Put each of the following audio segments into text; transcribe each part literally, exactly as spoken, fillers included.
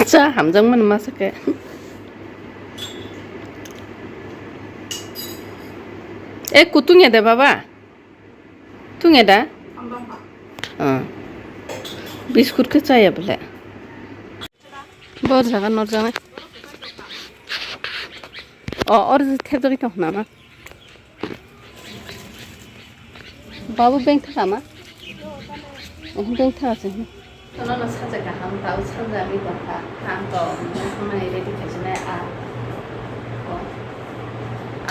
Cha hamjakmani masa khe. E, kutung ya de baba? Tung ya da? Ah. Biskut khe chaya bole. Bor jaga nor jaga. O, or thep jagwi tong khna ma. Babu beng thaka ma? Eh, beng thaka se. Tono no saja kaham tau sanja mi tongkha. Ang to mui ready khaijinai a. O.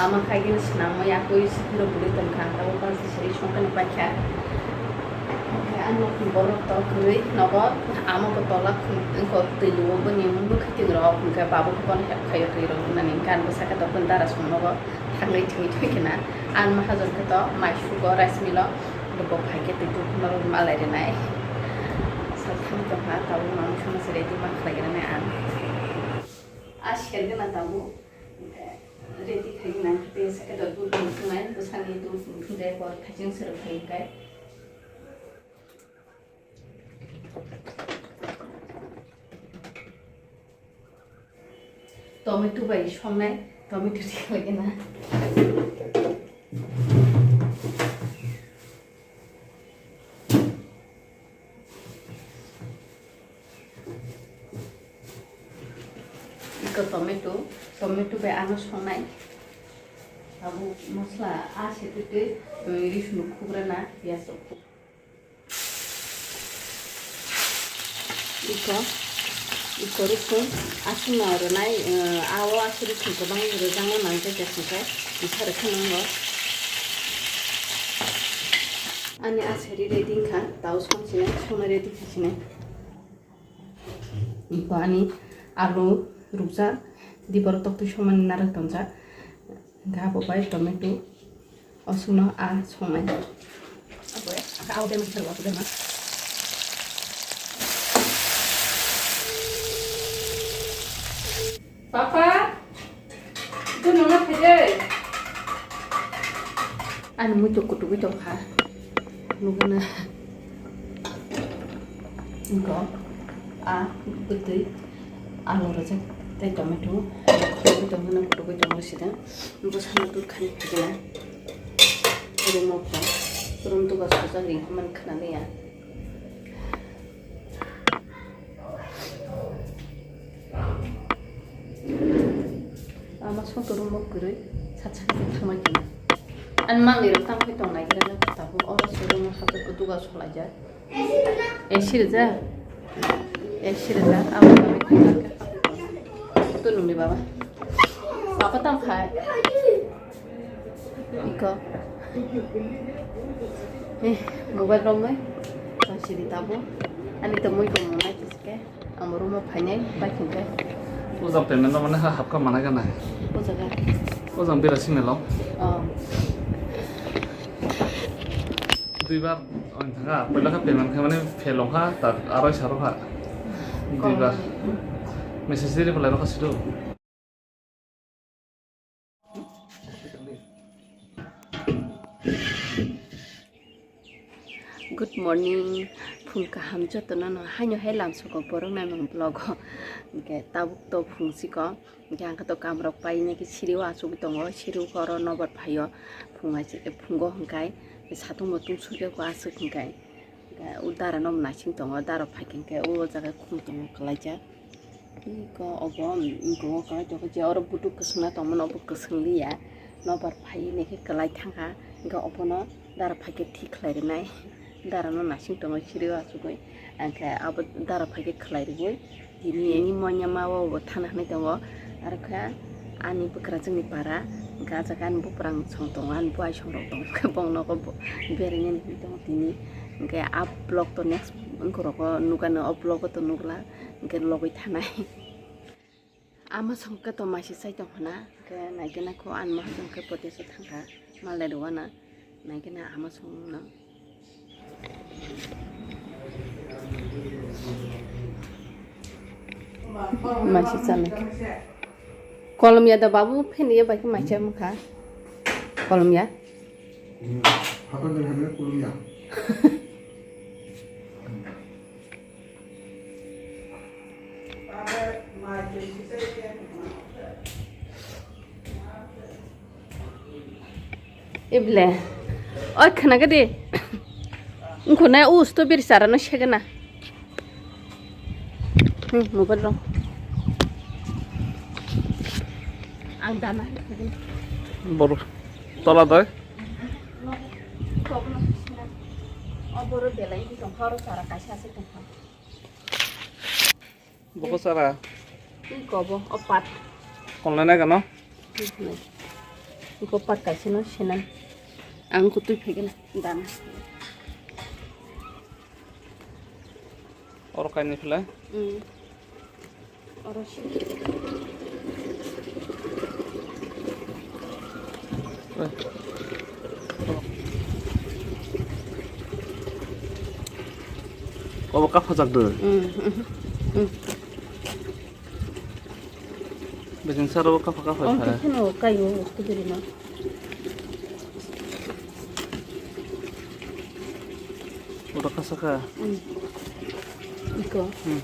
Ama khaigini swnamwi yakui sikiro bwrwi tongkha. Ang tabo pansi siri songkani paikha. Ang nokni borok to kwrwi nogo. Ama bo tola khum wngkha twi luo boni mung bwkhwi twi rok hwnkhe babu bono hep khaio twi rok nani gan bwsakhe to boni dara song nogo. Thangwi thwi thwi khna ang mahajon khe to mai sugo rice mill o, bo phai khe twi twi khna rw malai rwnai. Sal thang tongkha tabuk mang songma se ready ma khlai rwnai ang. A ser gana tabuk ready khai gana tei sa khe to dudh nung thungnai bwsani dudh nung thung de bor thaiching se rw khai kai. Tomato bai songnai, tomato tikhlagina. Iko tomato, tomato bai ano songnai. Abo mosla a se twi twi, twi risunu khubrana, piyaj rok khub. Iko, iko rukung aswkno rwnai, eh, awo aswk rukung kwbang rwjakma nangjakya hwnkhe, kisa rwkhe nango. Ani aswk ready wngkha, tao songsinai, songna ready khasinai. Iko ani alu rukjak, di borok toktwi songmani narwk tongjak. Hwnkhe abo bai tomato, aswkno a songnai. Abo, abo bema sero, abo bema. Papa, itu nuna khaide. Ani muitu kutugwi tongkha. Nugana. Iko, a, bwtwi. Alu rwjak tei tomato khulugwi tongmani khulugwi tongo sida. Bwsano dudh khani phajina. Room o pha. Room duga sojak ring hwnmani khwnaliya. Ama songto room o kwrwi sat sat khe thangma khe. Ani manwi rok tang phai tong nai khe tabuk oro se room o hapjak duga solaijak. A C rijak? A C rijak? Abo to nungni baba. Baba tang khai. Iko. Eh, mobile romwi. Tang sidi tabo. Ani to mui tong nai kiske. Ang room o phainai, bai khwngkhe. O jaga payment rok mane ha hapkha mana gana? O jaga. O jaga bera simi lo. Oh. Duibar, ang thanga, pwila kha payment kha mane fail wngkha, ta aroi saro kha. Duibar. Message reply rok kha sido. Good morning, phung kaham jotono no haino hai lamsoko borok naimang vlog o. Hwnkhe tabuk to phung siko, hwnkhe ang khe to kam rok painai khe siri o achugwi tongo, siri o khe oro nobar phaio, phung hai, phungo hwnkhe satung bo tungsukya kho aswk hwnkhe. Hwnkhe o dara no naising tongo, dara phaikhe hwnkhe o jaga khum tongo kwlaijak. Iko obo, iko o kwlai tongkha je oro butuk kwswngna tongmani obo kwswng liya. Nobar phaiwi naikhe kwlai thangkha, hwnkhe obono dara phaikhe thik khlai rwnai. Dara no naising tongo siri o achugwi, hwnkhe abo dara phaikhe khlai rwui. Tini ani monya ma o bo thana hinwi tongo. Aro khe ani bwkrajwkni para, hwnkhe ah jaga ani buprang song tongo, ani buai song rok tongo, hwnkhe bong nogo bo berainani hinwi tongo tini. Hwnkhe ah vlog to next wngkhorok o nukgano, o vlog o to nukla, hwnkhe logwi thanai. Ama song khe to maisi chai tong khna, hwnkhe naikhe nakho ani maha song khe poteso thangkha, malai rwna, naikhe na ama song no. Maisi chanai. Kolom ya da babu, phen ya bai khe maisa wngkha. Kolom ya. Hapa de hame kolom ya. Ible. Oi, khna gede. Ngkho na u strawberry chara no segena. Hmm, mobile rong. Ang dana. Bor. Tola doi. O boro belai di tong horo chara kaisa se tong. Boko sara. Iko bo, o pat. Konle na gano? Iko pat kaisa no senan. Ang kutui phegena dana. Oro kaini philai? Mm. Oro si. Obo kaphajak do. Mm, mm, mm. Bejeng sara o kapha kapha. Ang khe. Kheno kaio strawberry no. Obo kasaka. Mm. Iko. Mm.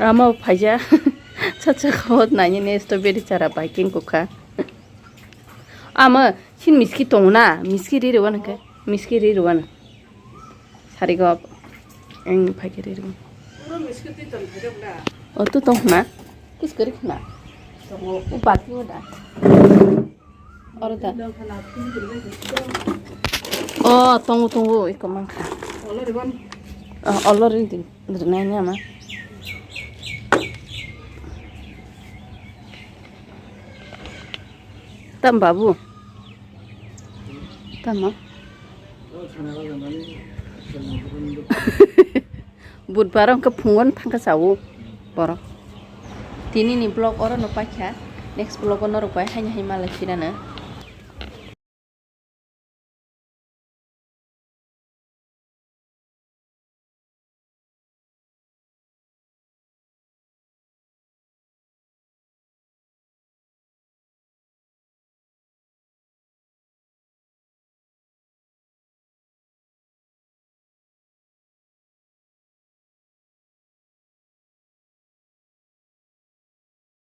Ama phaija. Chacha khawat nani ne strawberry chara biking kukha. Ama sin miski tongo na, miski ri rwano khe, miski ri rwano. Sarigo ang phaikhe ri rwano. O tu tong khna, kis kari khna. O bati o da. Oro da. O tongo tongo iko mankha. O olo ri din, ri nai ni ama. Tam babu. Tamo. Budbar wngkha phungon thangkha sao borok. Tini ni vlog oro no paikha. Next vlog o norok bai haini hai malai phirano.